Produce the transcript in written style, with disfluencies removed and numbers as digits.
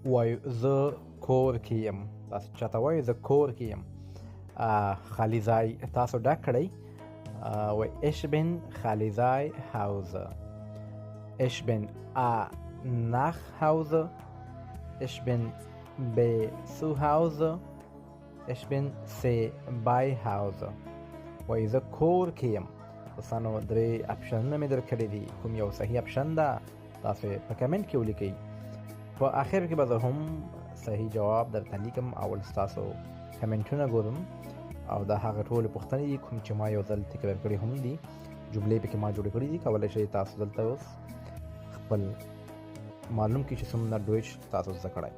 وایو زه کور کې یم. تاسو چاته وایو زه کور کې یم؟ خالی ځای تاسو ډک کړئ. وای ich bin خالی ځای Hause. Ich bin A nach Hause. Ich bin B zu Hause. Ich bin C bei Hause. وای زه کور کې یم. دوستانو، درې اپشنونه مې درکړي دي، کوم یو صحیح اپشن ده تاسو په کمنټ کې ولیکئ. په آخر کې به زه هم صحیح جواب درته لیکم. اول ستاسو کمنټونه ګورم او دا هغه ټولې پوښتنې دي کوم چې ما یو ځل تکرار کړي هم دي، جملې پکې ما جوړې کړي دي. کولی شئ تاسو دلته اوس خپل معلوم کړئ چې څومره Deutsch تاسو زده کړی.